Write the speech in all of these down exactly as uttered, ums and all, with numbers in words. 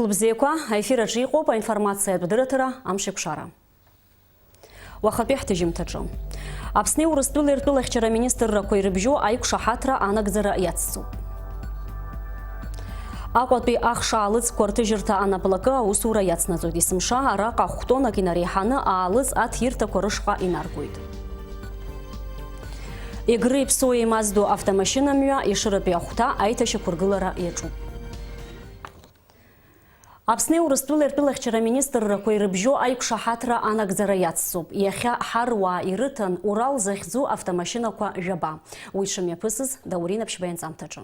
Лыбзиақәа, аефир аҿы иҟоуп аинформациатә дырраҭара Амшеикәшара. Уахатәи ҳҭыжьымҭаҿы. Аԥсни Урыстәылеи ртәылахьчара аминистррақәа ирыбжьоу аиқәшаҳаҭра анагӡара иацҵоуп. Аҟәатәи ахш аалыҵқәа рҭыжьырҭа анаплакы аусура иацнаҵоит. Есымша араҟа хә-тоннак инареиҳаны аалыҵ аҭирҭақәа рышҟа инаргоит. Егри Ԥсоу еимаздо автомашьына мҩа Ешыратәи ахәҭа аиҭашьақәыргылара иаҿуп. Аԥсни Урыстәылеи ртәылахьчара аминистррақәа ирыбжьоу аиқәшаҳаҭра анагӡара иацҵоуп. Иахьа ҳаруаа ирыҭан Урал захьӡу автомашьынақәа жәаба. Уи дшымҩаԥысыз Даур Инаԥшьба ианҵамҭаҿы.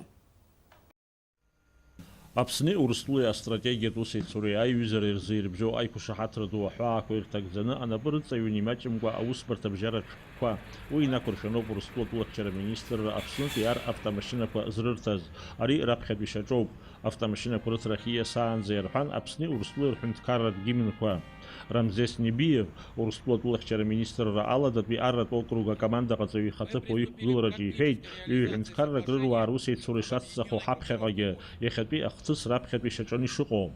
Аԥсни Урыстәылеи астратегиатә усеицуреи аиҩызареи рзы ирыбжьоу аиқәшаҳаҭра ду аҳәаақәа ирҭагӡаны анапы рыҵаҩын имаҷымкәа аусбарҭа бжьаратә шәҟәқәа. Уи инақәыршәаноуп Урыстәыла атәылахьчара аминистрра Аԥснытәи ар автомашьынақәа зрырҭаз. Ари раԥхьатәи шьаҿоуп. Автомашьынақәа рыҭара ахьиас аанӡа иарҳәан Аԥсни Урыстәылеи рҳәынҭқарратә гимнқәа. Рамзес Небиев, Урыстәыла атәылахьчара аминистрра аладатәи арратә округ акомандаҟаҵаҩы ихаҭыԥуаҩ иқәгылараҿы иҳәеит, ҩ-ҳәынҭқаррак рыруаа русеицура ишацҵахо ҳаԥхьаҟагьы, иахьатәи ахҭыс раԥхьатәи шьаҿаны ишыҟоу.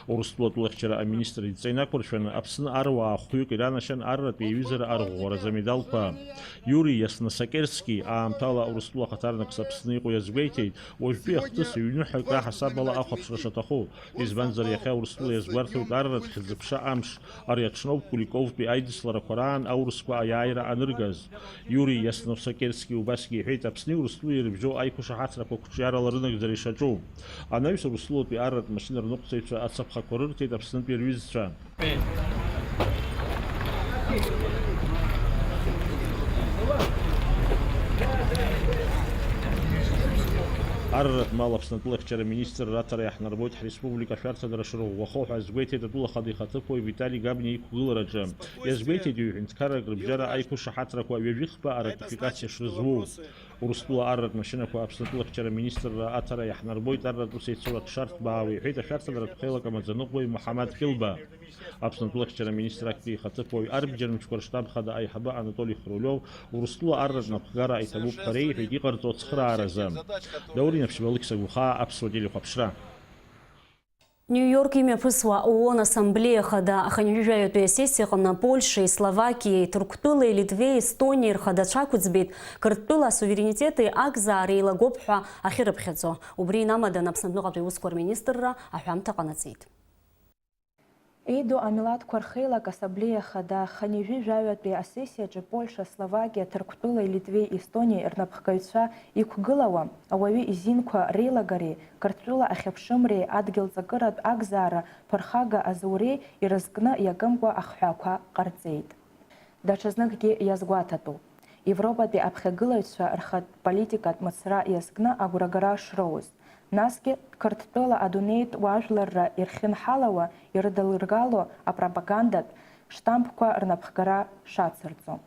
Урыстәыла атәылахьчара аминистр идҵа инақәыршәаны, Аԥсны аруаа хәҩык иранашьан арратә еиҩызара арӷәӷәаразы амедалқәа. Иури Ясносакерски, аамҭала Урыстәыла ахаҭарнакс Аԥсны иҟоу иазгәеиҭеит, уажәтәи ахҭыс ҩнуҳәак раҳасабала ахәаԥшра шаҭаху, избанзар, иахьа Урыстәыла иазгәарҭоит арратә хьыӡ-ԥша амш, ари аҽноуп Куликовтәи аидысларақәа раан аурысқәа аиааира аныргаз. Иури Ясносакерски убасгьы иҳәеит, Аԥсни Урыстәылеи ирыбжьоу аиқәшаҳаҭрақәа қәҿиарала рынагӡара ишаҿу. Анаҩс Урыстәылатәи арратә машьына рныҟәцаҩцәа ацаԥхақәа рырҭеит Аԥснытәи рҩызцәа. Арратә мал Аԥсны атәылахьчара аминистрра аҭара иаҳнарбоит ҳреспублика ашәарҭадара шырӷәӷәахо ҳәа азгәеиҭеит атәыла ахада ихаҭыԥуаҩ Витали Габниа иқәгылараҿы. Иазгәеиҭеит ҩ-ҳәынҭқаррак рыбжьара аиқәшаҳаҭрақәа ҩажәихԥа аратификациа шрызу. Урыстәыла арратә машьынақәа Аԥсны атәылахьчара аминистрра аҭара иаҳнарбоит арратә усеицура дшарҭбаауа, иҳәеит ашәарҭадаратә хеилак амаӡаныҟәгаҩ Муҳаммад Хьылба. Аԥсны атәылахьчара аминистр актәи ихаҭыԥуаҩ арбџьармычқәа рштаб хада аиҳабы Анатоли Хрулиов Урыстәыла арратә напхгара иҭабуп ҳәа реиҳәеит иҟарҵо ацхырааразы. Даур Инаԥшьба, Алықьса Гәыхаа, Аԥсуа телехәаԥшра. Нью-Иорк имҩаԥысуа ООН Ассамблеиа Хада ахынҩажәаҩатәи асессиа аҟны Польшеи, Словакиеи, Ҭырқәтәылеи, Литвеи, Естонии рхадацәа ақәӡбеит Қырҭтәыла асуверенитети акзаара еилагоуп ҳәа ахьырыԥхьаӡо. Убри инамаданы Аԥсны аҟнытәи аусқәа рминистрра аҳәамҭа ҟанаҵеит. Еидоу амилаҭқәа рхеилак Ассамблеиа Хада хынҩажәи жәаҩатәи асессиаҿы Польша, Словакиа, Ҭырқәтәылеи Литвеи, Естонии рнапхгаҩцәа иқәгылауа, ауаҩы изинқәа реилагареи Қырҭтәыла ахьыԥшымреи адгьылҵакыратә акзаара ԥырхага азуреи ирызкны иакымкәа ахҳәаақәа ҟарҵеит. Даҽазныкгьы иазгәаҭатәуп, Европатәи аԥхьагылаҩцәа рхатә политикатә мацара иазкны агәрагара шроуз, насгьы Қырҭтәыла адунеитә уаажәларра ирхьынҳалауа, ирыдылргало апропагандатә штампқәа рнапхгара шацырҵо.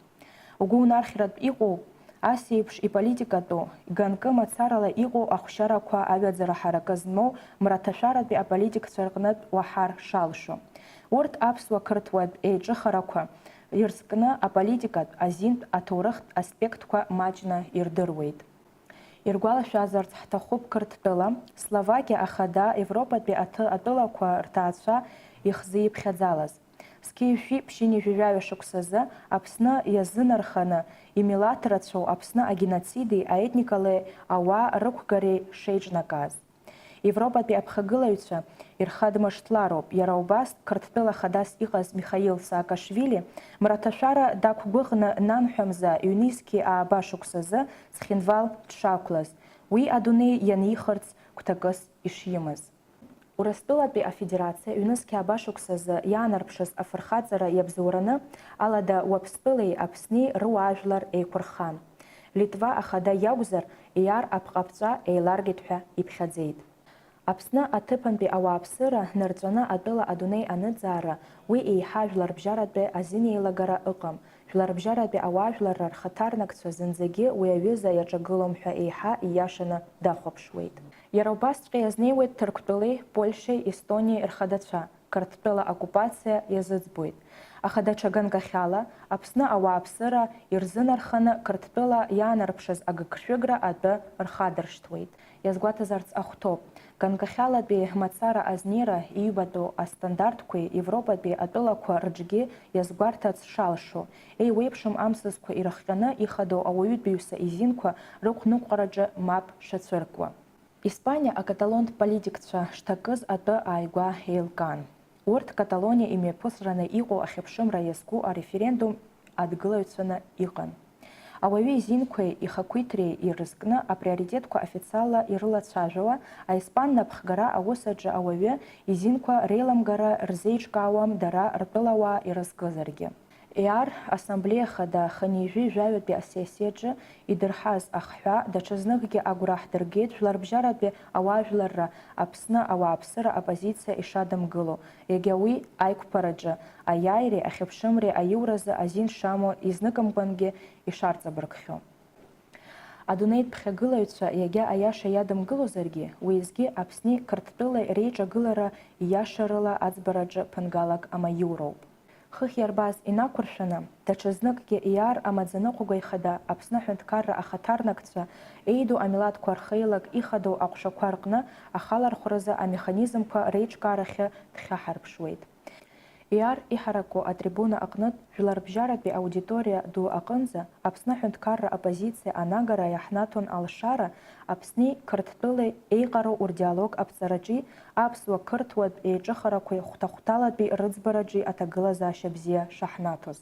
Угәы унархьратә иҟоу, ас еиԥш иполитикатәу, иганкы мацарала иҟоу ахәшьарақәа аҩаӡара ҳаракы змоу мраҭашәаратәи аполитикцәа рҟнытә уаҳар шалшо. Урҭ аԥсуа-қырҭуатә еиҿыхарақәа ирзкны аполитикатә, азинтә, аҭоурыхтә аспектқәа маҷны ирдыруеит. Иргәалашәазарц ҳҭахуп Қырҭтәыла, Словакиа ахада Европатәи аҭы-, атәылақәа рҭаацәа ихзы иԥхьаӡалаз. Зқьи жәшәи ԥшьынҩажәи жәаҩа шықәсазы Аԥсны иазынарханы имилаҭ рацәоу Аԥсны агеноциди аетникалеи ауаа рықәгареи шеиҿнакааз. Европатәи аԥхагылаҩцәа ирхадмыршҭлароуп, иара убас Қырҭтәыла хадас иҟаз Михаил Саакашвили мраҭашәара дақәгәыӷны нанҳәамза ҩнызқьи ааба шықәсазы Цхинвал дшақәлаз, уи адунеи ианихырц гәҭакыс ишимаз. Урыстәылатәи Афедерациа ҩнызқьи ааба шықәсазы иаанарԥшыз афырхаҵара иабзоураны Алада Уаԥстәылеи Аԥсни руаажәлар еиқәырххан. Литва ахада иакәзар, Еиар апҟаԥҵәа еиларгеит ҳәа иԥхьаӡеит. Аԥсны аҭыԥантәи ауааԥсыра нырҵәаны атәыла адунеи аныӡаара, уи еиҳа жәларбжьаратәи азинеилагара ыҟам, жәларбжьаратәи ауаажәларра рхаҭарнакцәа зынӡагьы уи аҩыза иаҿагылом ҳәа еиҳа ииашаны дахәаԥшуеит. Иара убасҵәҟьа иазнеиуеит Ҭырқәтәылеи Польшеи Естонии рхадацәа, Қырҭтәыла оккупациа иазыӡбоит. Аха даҽа ганкахьала, Аԥсны ауааԥсыра ирзынарханы Қырҭтәыла иаанарԥшыз агыгшәыгра атәы рхадыршҭуеит. Иазгәаҭазарц ахәҭоуп, Ганкахьалатәи мацара азнеира иҩбатәу астандартқәеи Европатәи атәылақәа рҿгьы иазгәарҭарц шалшо, еиуеиԥшым амзызқәа ирыхҟьаны ихадоу ауаҩытәыҩса изинқәа рықәныҟәараҿы мап шацәыркуа. Испаниа акаталонтә политикцәа шҭакыз атәы ааигәа еилкаан. Урҭ Каталониа имҩаԥысраны иҟоу ахьыԥшымра иазку ареферендум адгылаҩцәаны иҟан. Ауаҩы изинқәеи ихақәиҭреи ирызкны априоритетқәа официалла ирылацәажәауа аиспан напхгара аус аҿы ауаҩы изинқәа реиламгара рзеиҿкаауам дара ртәылауаа ирызкызаргьы. Еар ассамблеиа хада хынҩажәи жәаҩатәи асессиаҿы идырҳаз ахҳәаа даҽазныкгьы агәра ҳдыргеит жәларбжьаратәи ауаажәларра Аԥсны ауааԥсыра оппозициа ишадымгыло, егьа уи аиқәԥараҿы аиааиреи ахьыԥшымреи аиуразы азин шамоу изныкымкәангьы ишарҵабыргхьоу. Адунеитә ԥхьагылаҩцәа иагьа аиаша иадымгылозаргьы, уеизгьы Аԥсни Қырҭтәылеи реиҿагылара ииашарыла аӡбараҿы ԥынгалак амаиуроуп. Хыхь иарбаз инақәыршәаны, даҽазныкгьы Еар амаӡаныҟәгаҩ хада Аԥсны аҳәынҭқарра ахаҭарнакцәа еиду амилаҭқәа рхеилак ихадоу аҟәшақәа рҟны ахалархәразы амеханизмқәа реиҿкаарахьы дхьаҳарԥшуеит. Еар иҳараку атрибуна аҟнытә жәларбжьаратәи аудиториа ду аҟынӡа Аԥсны аҳәынҭқарра оппозициа анагара иаҳнаҭон алшара Аԥсни Қырҭтәылеи еиҟароу рдиалог аԥҵараҿи аԥсуа-қырҭуатә еиҿыхарақәеи хәҭа-хәҭалатәи рыӡбараҿи аҭагылазаашьа бзиа шаҳнаҭоз.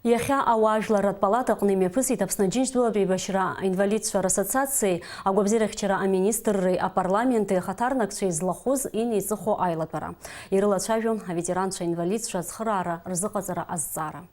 Иахьа ауаажәларратә палата аҟны имҩаԥысит Аԥсны Аџьынџьтәылатә еибашьра аинвалидцәа рассоциациеи агәабзиарахьчара аминистрреи апарламенти ахаҭарнакцәеи злахәыз инеиҵыху аилатәара. Ирылацәажәон аветеранцәа инвалидцәа ацхыраара рзыҟаҵара азҵаара.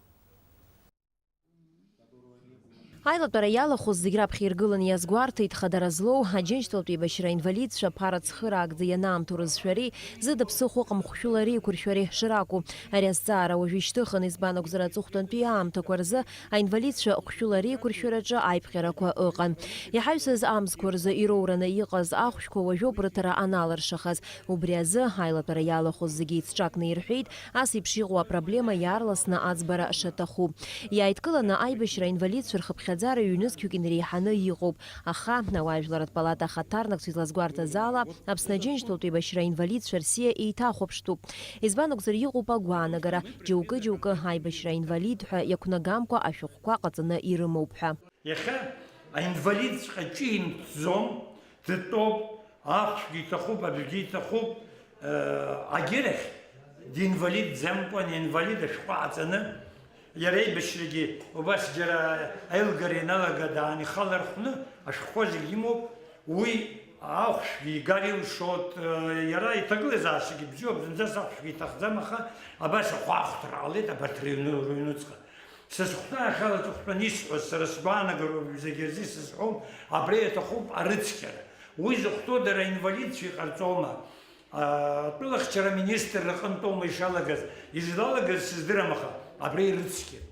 Аилатәара иалахәыз зегь раԥхьа иргыланы иазгәарҭеит хадара злоу, Аџьынџьтәылатә еибашьра инвалидцәа ԥара цхыраагӡа ианаамҭоу рызшәареи зыда ԥсыхәа ыҟам хәшәыла реиқәыршәареи шракәу. Ари азҵаара уажәы ишьҭыхын, избан акәзар, аҵыхәтәантәи аамҭақәа рзы аинвалидцәа хәшәыла реиқәыршәараҿы аиԥҟьарақәа ыҟан. Иҳаҩсыз амзқәа рзы ироураны иҟаз ахәшәқәа уажәоуп рыҭара аналыршахаз. Убри азы, аилатәара иалахәыз зегьы еицҿакны ирҳәеит, ас еиԥш иҟоу апроблема иаарласны аӡбара шаҭаху. Иааидкыланы аибашьра аинвалидцәа рхыԥхьаӡара ҩнызқьҩык инареиҳаны иҟоуп, аха ауаажәларратә палата ахаҭарнакцәа излазгәарҭаз ала, Аԥсны Аџьынџьтәылатә еибашьра аинвалидцәа рсиа еиҭахәаԥштәуп. Избан акәзар, иҟоуп агәаанагара, џьоукы-џьоукы аибашьра аинвалид ҳәа иақәнагамкәа ашәҟәқәа ҟаҵаны ирымоуп ҳәа. Иахьа аинвалидҵәҟьа ҿимҭӡом, дтәоуп, ахәшәгьы иҭахуп, аӡәгьы иҭахуп, э, агьырахь динвалидӡамкәан, инвалид ашәҟәы ҟаҵаны, иара аибашьрагьы убас џьара аилгара ианалага дааны ихалархәны ашәҟәқәа зегь имоуп, уи ахәшәгьы игар илшоит, э, иара иҭагылазаашьагьы бзиоуп, зынӡас ахәшәгьы иҭахӡам, аха абас ахәаахәҭра ҟалеит абарҭ рыҩны-, рыҩнуҵҟа. Сызхәҭаахьала аҵыхәтәан исҳәоз, сара сгәаанагароуп, зегьы рзы исызҳәом, абра иаҭахуп арыцқьара. Уи зыхәҭоу дара аинвалидцәа иҟарҵома, атәылахьчара аминистрра аҟынтәоума ишалагаз, излалагаз сыздырам, аха абра ирыцқьеит.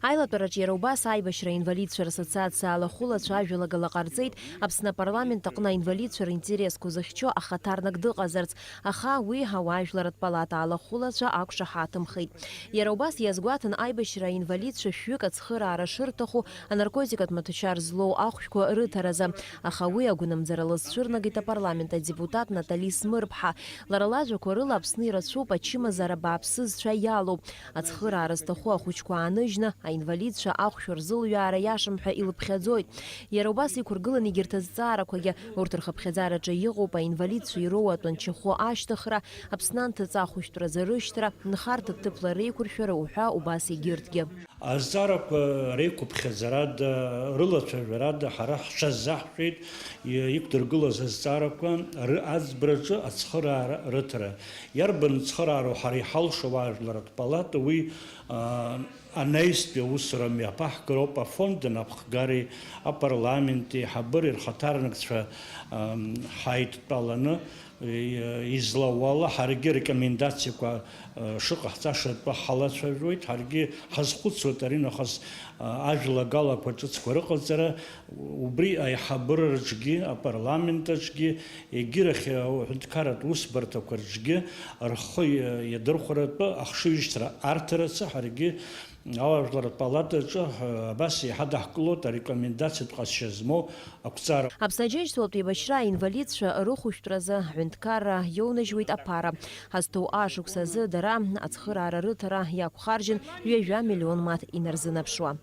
Аилатәараҿы иара убас аибашьра аинвалидцәа рассоциациа алахәылацәа ажәалагала ҟарҵеит, Аԥсны апарламент аҟны аинвалидцәа ринтересқәа зыхьчо ахаҭарнак дыҟазарц, аха уи ауаажәларратә палата алахәылацәа ақәшаҳаҭымхеит. Иара убас иазгәаҭан аибашьра аинвалидцәа шәҩык ацхыраара шырҭаху анаркотикатә маҭәашьар злоу ахәшәқәа рыҭаразы, аха уи агәынамӡара лызцәырнагеит апарламент адепутат Натали Смырԥҳа. Лара лажәақәа рыла, Аԥсны ирацәоуп ачымазара бааԥсызцәа иалоу. Ацхыраара зҭаху ахәыҷқәа ааныжьны, аинвалидцәа ахәшә рзылҩаара иашам ҳәа илыԥхьаӡоит. Иара убас иқәыргылан егьырҭ азҵаарақәагьы, урҭ рхыԥхьаӡараҿы иҟоуп аинвалидцәа ироуа атәанчахәы ашьҭыхра, Аԥсны анҭыҵ ахәышәтәразы рышьҭра, нхарҭак ҭыԥла реиқәыршәара уҳәа убас егьырҭгьы. Азҵаарақәа реиқәыԥхьаӡарада, рылацәажәарада ҳара ҳҽазаҳшәеит, и-, иқәдыргылаз азҵаарақәа ры-, аӡбраҿы ацхыраара рыҭара. Иарбан цхыраароу ҳара иҳалшо ажәларатә палата уи, а, анаҩстәи аусура мҩаԥаҳгароуп, афонд анапхгареи апарламенти аиҳабыреи рхаҭарнакцәа, ам, ҳаидтәаланы, и-, излауала ҳаргьы арекомендациақәа, а, шыҟаҳҵаша атәы ҳалацәажәоит, ҳаргьы ҳазхәыцуеит аринахыс, а, ажәлагалақәа ҿыцқәа рыҟаҵара, убри аиҳабыра рҿгьы, апарламент аҿгьы, егьырахь аҳәынҭқарратә усбарҭақәа рҿгьы рхы иадырхәаратәы ахшыҩзышьҭра арҭарацы ҳаргьы Ауаажәларратә палатаҿы, э, абас еиҳа даҳкылоит арекомендациатә ҟазшьа змоу ақәҵара. Аԥсны аџьынџьтәылатә еибашьра аинвалидцәа рыхәышәтәразы аҳәынҭқарра иоунажьуеит аԥара. Ҳазҭоу ашықәс азы дара ацхыраара рыҭара иақәхаржьын ҩажәа миллион мааҭ инарзынаԥшуа.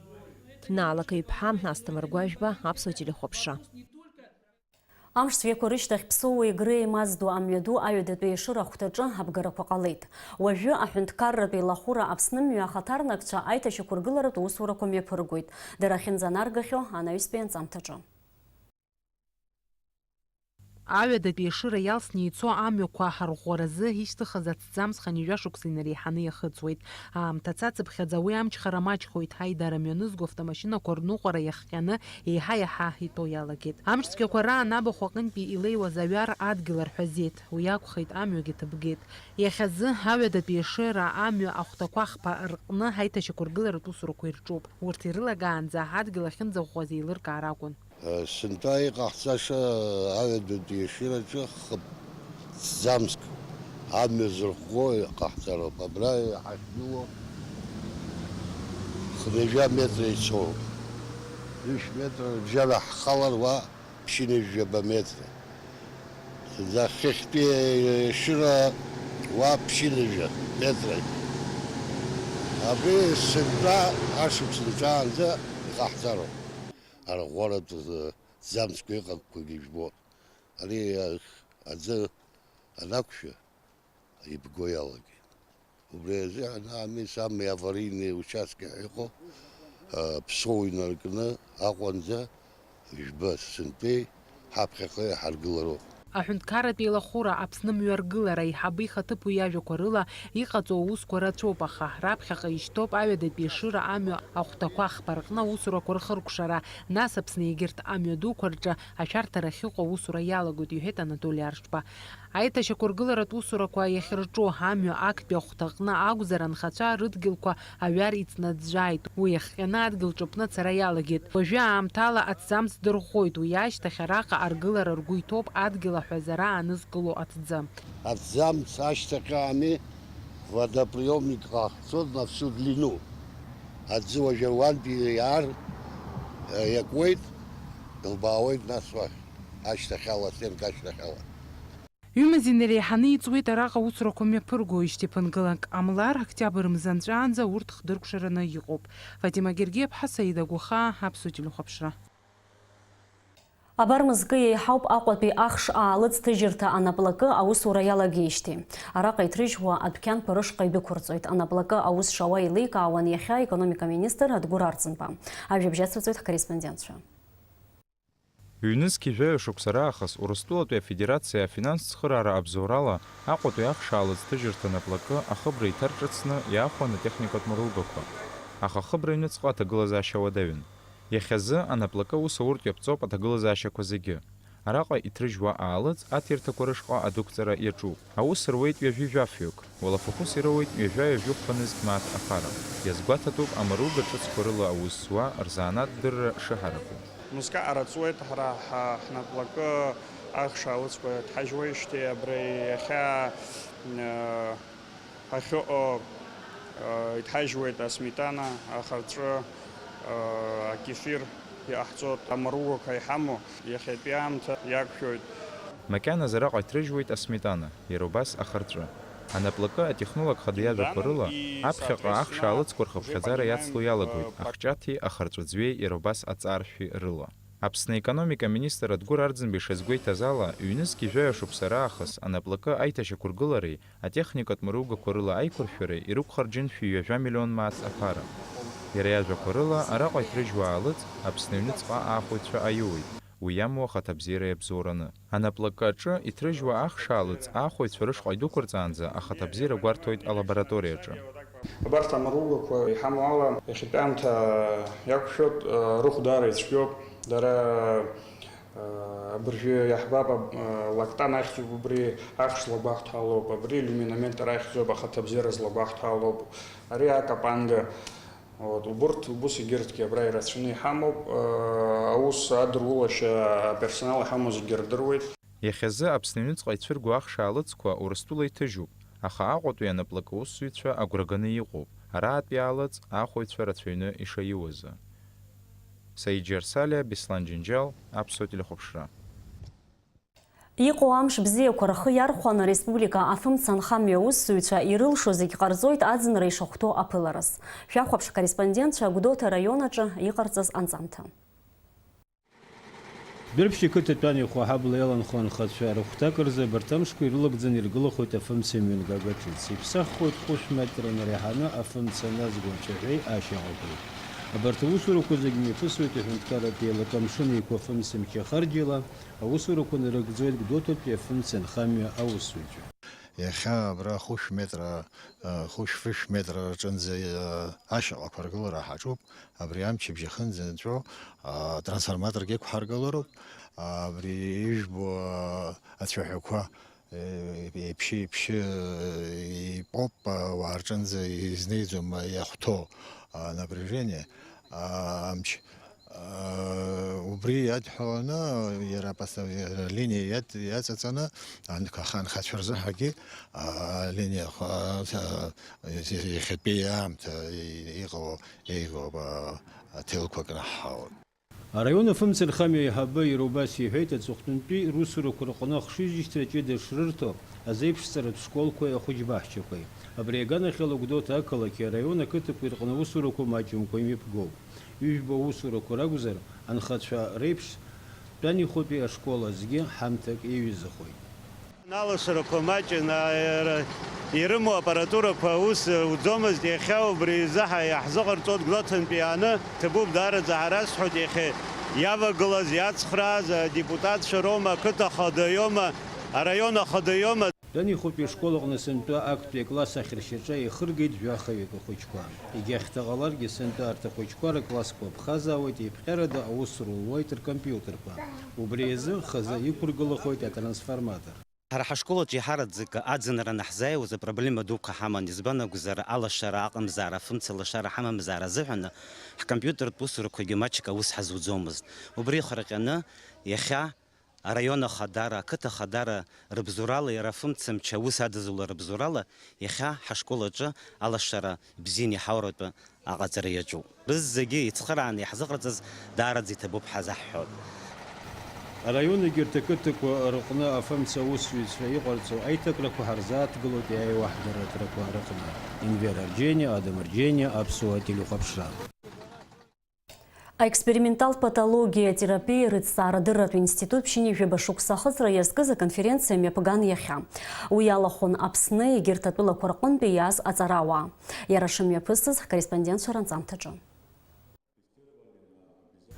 Наала Каҩԥҳа, Асҭамыр Гәажәба, Аԥсуа телехәаԥшра. Амш цәгьақәа рышьҭахь Ԥсоуи Греи Мазду амҩаду аҩадатәи Ешыра ахәҭаҿы абгарақәа ҟалеит. Уажәы аҳәынҭқарратә еилахәыра Аԥсны мҩа ахаҭарнакцәа аиҭашьақәыргыларатә усурақәа мҩаԥыргоит. Дара ахьынӡанаргахьоу анаҩстәи анҵамҭаҿы. Аҩадатәи Ешыра иалсны ицо амҩақәа арӷәӷәаразы ишьҭыхыз аҭӡамц хынҩажәа шықәса инареиҳаны иахыҵуеит. Аамҭа цацыԥхьаӡа уи амчхара маҷхоит, аидара мҩанызго автомашьынақәа рныҟәара иахҟьаны еиҳа-еиҳа итәо иалагеит. Амш цәгьақәа раан абахә аҟынтәи илеиуаз аҩар адгьыл арҳәазеит, уи акәхеит, амҩагьы ҭыбгеит. Иахьазы аҩадатәи Ешыра амҩа ахәҭақәа хԥа рҟны аиҭашьақәыргыларатә усурақәа ирҿуп. Урҭ ирылагаанӡа адгьыл ахьынӡаӷәӷәаз еилыркаар акәын. Сынтәа иҟаҳҵаша аҩадатәи Ешыраҿы хыԥ ҭӡамцк амҩа зырӷәӷәо иҟаҳҵароуп. Абра ҳахьгылоу хынҩажәа метра ицоуп. Ҩышә метра рыбжьара ҳхалар уа ԥшьынҩажәаба метра. Зынӡа хыхьтәи Ешыра уа ԥшьынҩажәа метра. Абри сынтәа ашықәс нҵәаанӡа иҟаҳҵароуп. Арӷәӷәаратә ҭӡамцқәа иҟақәагьы жәбоит. Ари аӡы анақәшәа, ибго иалагеит. Убри азыҳәан ами самый аварийный участки ҳәа иҟоу, а, Ԥсоу инаркны Аҟәанӡа жәба сынтәеи ҳаԥхьаҟа иҳаргылароуп. Аҳәынҭқарратә еилахәыра Аԥсны мҩаргылара аиҳабы ихаҭыԥуаҩ иажәақәа рыла, иҟаҵоу аусқәа рацәоуп, аха раԥхьаҟа ишьҭоуп аҩадатәи Ешыра амҩа ахәҭақәа хԥа рҟны аусурақәа рхыркәшара, нас Аԥсны егьырҭ амҩа дуқәа рҿы ашәарҭара ахьыҟоу аусура иалагоит, иҳәеит Анатоли Аршба. Аиҭашьақәыргыларатә усурақәа иахьырҿу амҩа актәи ахәҭаҟны акәзар, анхацәа рыдгьылқәа аҩар иҵнаӡәӡәааит. Уи иахҟьаны адгьыл ҿыпны ацара иалагеит. Уажәы аамҭала аҭӡамц дырӷәӷәоит, уи ашьҭахь араҟа аргылара ргәы иҭоуп адгьыл аҳәазара аанызкыло аҭӡы. Аҭӡамц ашьҭахь ами водоприемник ҟаҳҵоит на всю длину. Аӡы уажәы руантәи иаар, иакуеит, илбаауеит нас уахь, ашьҭахьала, астенка ашьҭахьала. Ҩымыз инареиҳаны иҵуеит араҟа аусурақәа мҩаԥыргоижьҭеи ԥынгылак ҟамлар, октиабр мза нҵәаанӡа урҭ хдыркәшараны иҟоуп. Фатима Гергиаԥҳа, Саида Гәахаа, Аԥсуа телехәаԥшра. Абар мызкы еиҳауп Аҟәатәи ахш аалыҵ ҭыжьырҭа анаплакы аусура иалагеижьҭеи. Араҟа иҭрыжьуа адәқьанқәа рышҟа идәықәырҵоит. Анаплакы аус шауа еиликаауан иахьа аекономика министр Адгәыр Арӡынба. Ажәабжь ацырҵоит ҳкорреспондентцәа. Ҩнызқьи жәаҩа шықәса раахыс Урыстәылатәи Афедерациа афинанстә цхыраара абзоурала Аҟәатәи ахш аалыҵ ҭыжьырҭа наплакы ахыбра иҭарҿыцны иаахәон атехникатә мыругақәа. Аха ахыбра аҩныҵҟа аҭагылазаашьа уадаҩын. Иахьазы анаплакы аус ауртә иаԥҵоуп аҭагылазаашьақәа зегьы. Араҟа иҭрыжьуа аалыҵ аҭирҭақәа рышҟа адәықәҵара иаҿуп. Аус руеит ҩажәи жәафҩык, уалафахәыс ироуеит ҩажәа-ҩажәихәба нызқь мааҭ аԥара. Иазгәаҭатәуп амаруга ҿыцқәа рыла аус зуа рзанааҭ дырра шыҳараку. Мызкы аҟара ҵуеит ҳара ҳа-, ҳнаплакы ахш аалыҵқәа ҭҳажьуеижьҭеи абри иахьа, э, ҳахьыҟоу, э, иҭҳажьуеит асметана, ахарҵәы, э, акефир иҟаҳҵоит, амаругақәа иҳамоу иахьатәи аамҭа иақәшәоит. Макьаназы араҟа иҭрыжьуеит асметана, иара убас ахарҵәы. Анаплакы атехнолог хада иажәақәа рыла, аԥхьаҟа ахш аалыҵқәа рхыԥхьаӡара иацло иалагоит ахҷаҭи ахарҵәыӡҩеи иара убас аҵааршәи рыла. Аԥсны аекономика аминистр Адгәыр Арӡынба ишазгәеиҭаз ала, ҩнызқьи жәаҩа шықәса раахыс анаплакы аиҭашьақәыргылареи атехникатә мыругақәа рыла аиқәыршәареи ирықәхарџьыншәи ҩажәа миллион мааҭ аԥара. Иара иажәақәа рыла, араҟа иҭрыжьуа аалыҵ Аԥсны аҩныҵҟа аахәаҩцәа аиуеит, уи иамоу ахаҭабзиара иабзоураны. Анаплакы аҿы иҭрыжьуа ахш аалыҵ аахәаҩцәа рышҟа идәықәырҵаанӡа ахаҭабзиара гәарҭоит алабораториаҿы. Абарҭ амаругақәа иҳамоу ала, иахьатәи аамҭа иақәшәоит, рыхәдаара ицәгьоуп. Дара, абыржәы иаҳбап, лактан ахьӡуп убри, ахш злагәаҳҭалоуп, абри люминоментар ахьӡуп, ахаҭабзиара злагәаҳҭалоуп, ари акапанга. Вот, убырҭ, убыс егьырҭгьы абра ирацәаны иҳамоуп, аус адырулашьа аперсонал иҳамоу зегьы рдыруеит. Иахьазы Аԥсны аҩныҵҟа ицәырго ахш аалыҵқәа Урыстәыла иҭыжьуп, аха Аҟәатәи анаплакы аусзуҩцәа агәра ганы иҟоуп. араатә иаалыҵ ахәаҩцәа рацәаҩны ишаиуазы. Саид Џьарсалиа, Беслан Џьынџьал, Аԥсуа телехәаԥшра. Иҟоу амш бзиақәа рхы иархәаны ареспублика афымца нхамҩа аусзуҩцәа ирылшо зегь ҟарҵоит аӡынра ишахәҭоу аԥылараз. Шәахәаԥш, акорреспондентцәа Гәдоуҭа араион аҿы иҟарҵаз анҵамҭа. Дәрыԥшь иқыҭа Тәанихәа аҳабла иаланхо анхацәа рыхәҭак рзы абарҭ амшқәа ирылагӡаны иргылахоит афымца мҩангага ҿыц. Иԥсаххоит хәышә метра инареиҳаны афымца назго ацәаҳәеи ашьаҟақәеи. Абарҭ аусурақәа зегьы мҩаԥысуеит аҳәынҭқарратә еилакы Амшын Еиқәа афымца мчы ахарџьала, аусурақәа нарыгӡоит Гәдоуҭатәи афымца нхамҩа аусзуҩцәа. Иахьа абра хәышә метра, а, хәышә-фышә метра рҿынӡа, а, ашьаҟақәа ргылара ҳаҿуп. Абри амчыбжь ахьынӡанҵәо, а, трансформаторк иқәҳаргылароуп. Абри ижәбо, а, ацәаҳәақәа, э, еиԥшьы-еиԥшьы, э, ипоп, а, ауаа рҿынӡа изнеиӡом, а, иахәҭоу, а, напряжение, а, амч. Убри иадҳәаланы, иара апоста-, иара алиниа иад-, иаҵаҵаны, анк-, аха анхацәа рзыҳәагьы, а, алиниа х-, а, иахьатәи аамҭа и-, иҟало, еиӷьу, а, аҭелқәа кнаҳҳауеит. Араион афымца нхамҩа аиҳабы иара убас иҳәеит, аҵыхәтәантәи русурақәа рҟны ахшыҩзышьҭра ҷыда шрырҭо, азеиԥшҵаратә школқәеи ахәыҷбаҳчақәеи. Абри аганахьала Гәдоуҭа ақалақьи араион ақыҭақәеи рҟны аусурақәа маҷымкәа имҩаԥгоуп. Ҩажәба аусурақәа ракәзар, анхацәа реиԥш, Тәанихәатәи ашкол азгьы ҳамҭак иаҩызахоит. Алашарақәа маҷын, ара ирымоу апаратурақәа аус уӡомызт, иахьа убри изы ҳа-, иаҳзыҟарҵоит Гәдоуҭантәи иааны, ҭабуп, даараӡа ҳарасҳәоит, иахьа иавагылаз, иацхрааз адепутатцәа роума, ақыҭа ахада иоума, араион ахада иоума. Данихәыԥ ишкол аҟны сынтәа актәи акласс ахьыршьаҿа еихыргеит жәахаҩык ахәыҷқәа. Егьа хьҭа ҟаларгьы, сынтәа арҭ ахәыҷқәа рыклассқәа ԥхазаауеит, еиԥҟьарада аус рулуеит ркомпиутерқәа. Убри азы хазы иқәыргылахоит атрансформатор. Ҳара ҳашкол аҿы еиҳараӡак аӡынра анаҳзааиуаз апроблема дуқәа ҳаман, избан акәзар, алашара аҟамзаара, афымца лашара ҳамамзаара азыҳәан, ҳкомпиутертә усурақәагьы маҷк аус ҳазуӡомызт. Убри ихырҟьаны, иахьа Араион ахадара, ақыҭа ахадара рыбзоурала, иара афымцамч аус адызулара рыбзоурала, иахьа ҳашкол аҿы алашара бзианы иҳауратәы аҟаҵара иаҿуп. Рызегьы ицхырааны иаҳзыҟарҵаз даараӡа иҭабуп ҳәа азаҳҳәоит. Араион егьырҭ ақыҭақәа рҟны афымца аусзуҩцәа иҟарҵо аиҭакрақәа ҳарзааҭгылоит иааиуа ҳдырраҭарақәа рыҟны. Енвер Арџьениа, Адам Арџьениа, Аԥсуа телехәаԥшра. Аексперименталтә патологиа терапиа рыҭҵаарадырратә институт ԥшьынҩажәаба шықәса ахыҵра иазкыз аконференциа мҩаԥган иахьа. Уи иалахәын Аԥсны егьырҭ атәылақәа рҟынтәи иааз аҵарауаа. Иара шымҩаԥысыз ҳкорреспондентцәа ранҵамҭаҿы.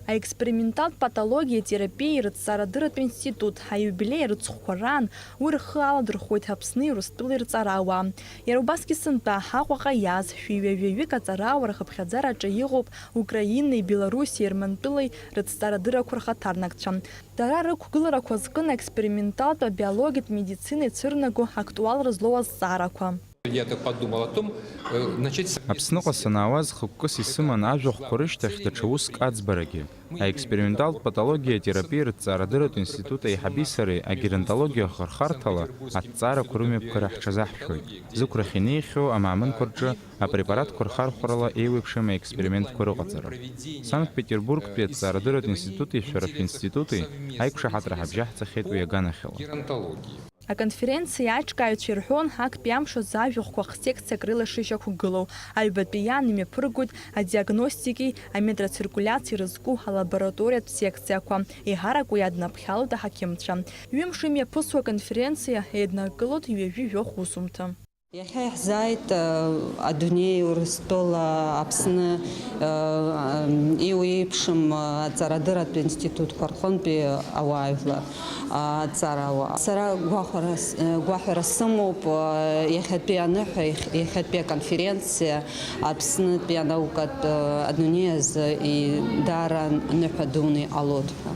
Аексперименталтә патологиа терапиа рыҭҵаарадырратә институт аиубилеи арыцхәқәа раан уи рхы аладырхәуеит Аԥсни Урыстәылеи рҵарауаа. Иара убасгьы сынтәа Аҟәаҟа иааз шәи ҩажәаҩык аҵарауаа рхыԥхьаӡараҿы иҟоуп Украинеи, Белоруссиеи, Ермантәылеи рыҭҵаарадыррақәа рхаҭарнакцәа. Дара рықәгыларақәа азкын аексперименталтә абиологиатә медицина ицәырнаго актуалра злоу азҵаарақәа. Я так подумал о том, э, начать с... Аԥсныҟа санаауаз хықәкыс исыман ажәахәқәа рышьҭахь даҽа уск аӡбарагьы. Аексперименталтә патологиа терапиа рыҭҵаарадырратә институт аиҳаби сареи агеронтологиа ахырхарҭала аҭҵаарақәа рымҩаԥгара ҳҽазаҳшәоит. Зықәрахь инеихьоу амаамынқәа рҿы апрепаратқәа рхархәарала еиуеиԥшым аекспериментқәа рыҟаҵара. Санкт-Петербургтәи аҭҵаарадырратә институти шәара шәинститути аиқәшаҳаҭра ҳабжьаҳҵахьеит уи аганахьала. Аконференциа аиҿкааҩцәа ирҳәон, актәи амш азы ажәахәқәа хсекциак рылашышьақәгылоу, аҩбатәи иан имҩаԥыргоит адиагностики, аметроциркулиациеи рызку алабораториатә секциақәа, еиҳарак уи иаднаԥхьалоит аҳақьымцәа. Ҩымш имҩаԥысуа аконференциа еиднакылоит ҩажәи жәохә усумҭа. Иахьа иаҳзааит, э, адунеи, Урыстәыла, Аԥсны, э, э, иуеиԥшым, э, аҵарадырратә институтқәа рҟынтәи ауаажәлар, аҵарауаа. Сара гәахәара с-, э, гәаҳәара сымоуп, э, иахьатәи аныҳәа, иахь-, иахьатәи аконференциа Аԥснытәи анаукатә, э, адунеи азы и-, даара аныҳәа дуны иҟалоит ҳәа.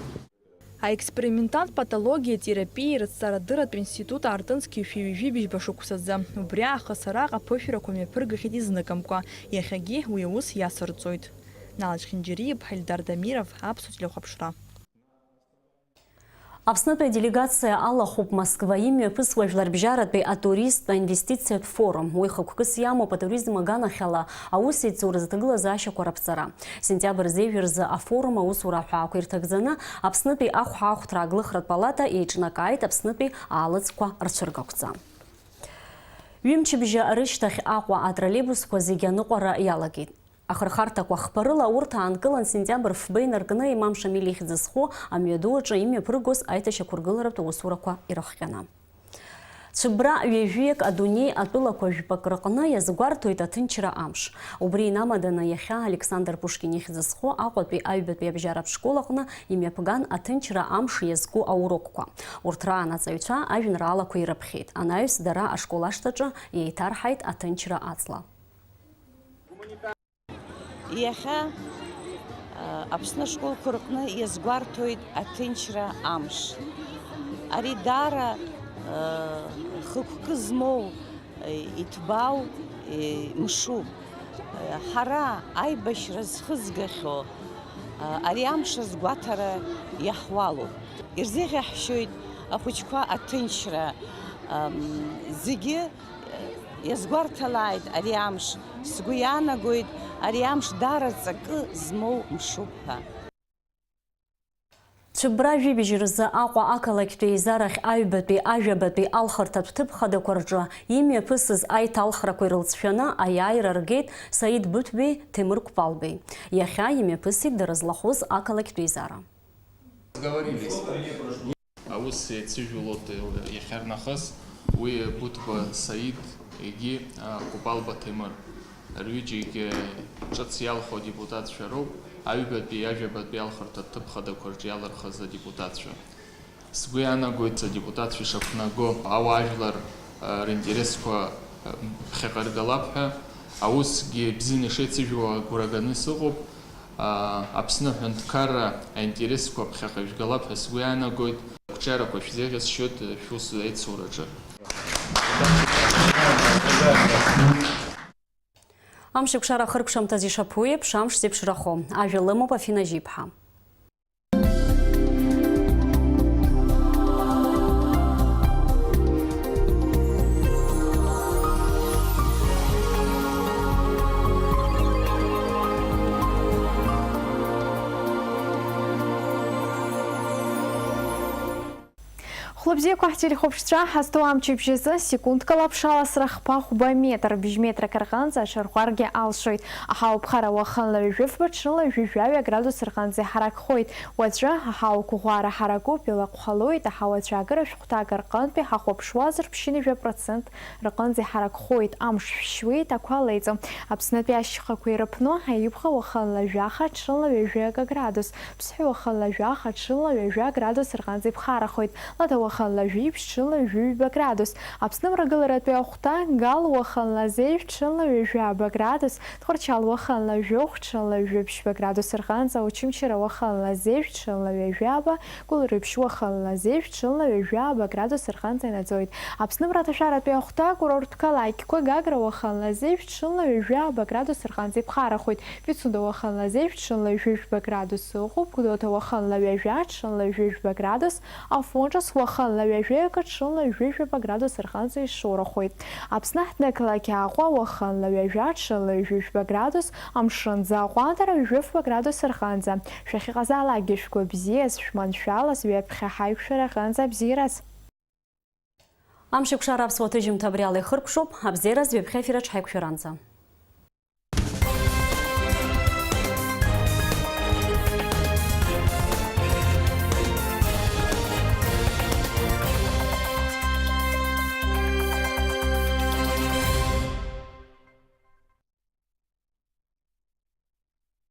Аексперименталтә патологиа терапиеи рыҭҵаарадырратә институт аартын зқьи жәшәи ҩажәи быжьба шықәсазы. Убри аахыс араҟа аԥышәарақәа мҩаԥыргахьеит изныкымкәа, иахьагьы уи аус иацырҵоит. Налач Хинџьариа-иԥҳа, Ильдар Дамиров, Аԥсуа телехәаԥшра. Аԥснытәи аделегациа алахәуп Москва имҩаԥысуа жәларбжьаратәи атуристтә аинвестициатә форум. Уи хықәкыс иамоуп атуризм аганахьала аусеицуразы аҭагылазаашьақәа раԥҵара. Сентиабр зежә рзы афорум аусура аҳәаақәа ирҭагӡаны Аԥснытәи ахәаахәҭра аглыхратә палата еиҿнакааит Аԥснытәи аалыҵқәа рцәыргақәҵа. Ҩымчыбжьа рышьҭахь Аҟәа атроллейбусқәа зегьы аныҟәара иалагеит. Ахырхарҭақәа хԥарыла урҭ аанкылан, сентиабр фба инаркны Имам Шамиль ихьӡ зху амҩаду аҿы имҩаԥыргоз аиҭашьақәыргыларатә усурақәа ирыхҟьаны. Цәыббра ҩажәиак адунеи атәылақәа жәпак рыҟны иазгәарҭоит аҭынчра амш. Убри инамаданы иахьа Александр Пушкин ихьӡ зху Аҟәатәи аҩбатәи абжьаратә школ аҟны имҩаԥган аҭынчра амш иазку аурокқәа. Урҭ раан аҵаҩцәа ажәеинраалақәа ирыԥхьеит. Анаҩс дара ашкол ашҭаҿы еиҭарҳаит аҭынчра аҵла. Иахьа, а, Аԥсны ашколқәа рҟны иазгәарҭоит аҭынчра амш. Ари даара, а, хықәкы змоу, а, иҭбаау, а, мшуп. А, ҳара аибашьра зхызгахьоу, а, ари амш азгәаҭара иаҳуалуп. Ирзеиӷьаҳшьоит ахәыҷқәа аҭынчра, ам, зегьы Иазгәарҭалааит ари амш, сгәы иаанагоит, ари амш даара ҵакы змоу мшуп ҳәа. Цәыббра жәибжь рзы Аҟәа ақалақьтәи еизарахь аҩбатәи, ажәабатәи алхырҭатә ҭыԥ хадақәа рҿы имҩаԥысыз аиҭалхрақәа ирылҵшәаны аиааира ргеит Саид Быҭәбеи, Ҭемыр Кәпалбеи. Иахьа имҩаԥысит дара злахәыз ақалақьтә еизара. Аус еицыжәылоит иахьарнахыс уи Быҭәба Саид егьи, а, Кәпалба Ҭемыр. Рҩыџьегь, э, ҿыц иалху адепутатцәа роуп, аҩбатәи, ажәабатәи алхырҭа ҭыԥ хадақәа рҿы иалырхыз адепутатцәа. Сгәы иаанагоит, адепутатцәа ишақәнаго ауаажәлар, а, ринтересқәа, а, ԥхьаҟа иргалап ҳәа, аусгьы бзианы ишеицыжәуа агәра ганы сыҟоуп. Аԥсны аҳәынҭқарра аинтересқәа ԥхьаҟа ижәгалап ҳәа сгәы иаанагоит. Ақәҿиарақәа шәзеиӷьасшьоит шәус аицураҿы. Амшеикәшара ахыркәшамҭаз ишаԥу еиԥш, амш зеиԥшрахо. Ажәа лымоуп Афина Жьиԥҳа. Хәлыбзиақәа ҳтелехәаԥшцәа, ҳазҭоу амчыбжь азы секундк ала аԥшаласра хԥа-хәба метр, бжь метрак рҟынӡа аҽарӷәӷәаргьы алшоит. Аҳауа ԥхара уахынла ҩажәи фба, ҽынла ҩажәи жәаҩа градус рҟынӡа иҳаракхоит. Уаҵәы аҳауа қәыӷәӷәара ҳаракуп, илаҟәҳалоит, аҳауа ацәаакыра шәҟәҭак рҟынтәи ҳахәаԥшуазар, ԥшьынҩажәа процент рҟынӡа иҳаракхоит, амш шәшьуеит, ақәа леиҵом. Аԥснытәи ашьхақәа ирыԥну аиԥхьа уахынла жәаха, ҽынла ҩажәи акы градус, Ԥсҳәы уахынла жәаха, ҽынла ҩажәа градус рҟынӡа иԥхарахоит, Лада уахынла жәиԥшь, ҽынла ҩажәи ҩба градус. Аԥсны мрагыларатәи ахәҭа Гал уахынла зежә, ҽынла ҩажәаба градус, Тҟәарчал уахынла жәохә, ҽынла ҩажәи ԥшьба градус рҟынӡа, Очамчыра уахынла зежә, ҽынла ҩажәаба, Гәылрыԥшь уахынла зежә, ҽынла ҩажәаба градус рҟынӡа инаӡоит. Аԥсны мраҭашәаратәи ахәҭа акурорттә қалақьқәа Гагра уахынла зежә, ҽынла ҩажәаба градус рҟынӡа иԥхарахоит. Пицунда уахынла зежә, ҽынла ҩажәи жәба градус ыҟоуп, Гәдоуҭа уахынла ҩажәа, ҽынла ҩажәи жәба градус, Афон Ҿыц уахынла ҩажәи акы, ҽынла ҩажәи жәаба градус рҟынӡа ишоурахоит. Аԥсны аҳҭнықалақь Аҟәа уахынла ҩажәа, ҽынла ҩажәи жәба градус, Амшынӡы аҟәандара ҩажәи фба градус рҟынӡа. Шәахьыҟазаалакгьы шәгәабзиаз, шәманшәалаз, ҩаԥхьа ҳаиқәшәара аҟынӡа абзиараз. Амшеикәшара аԥсуа ҭыжьымҭа абри ала ихыркәшоуп, абзиараз ҩаԥхьа ефир аҿы ҳаиқәшәаранӡа.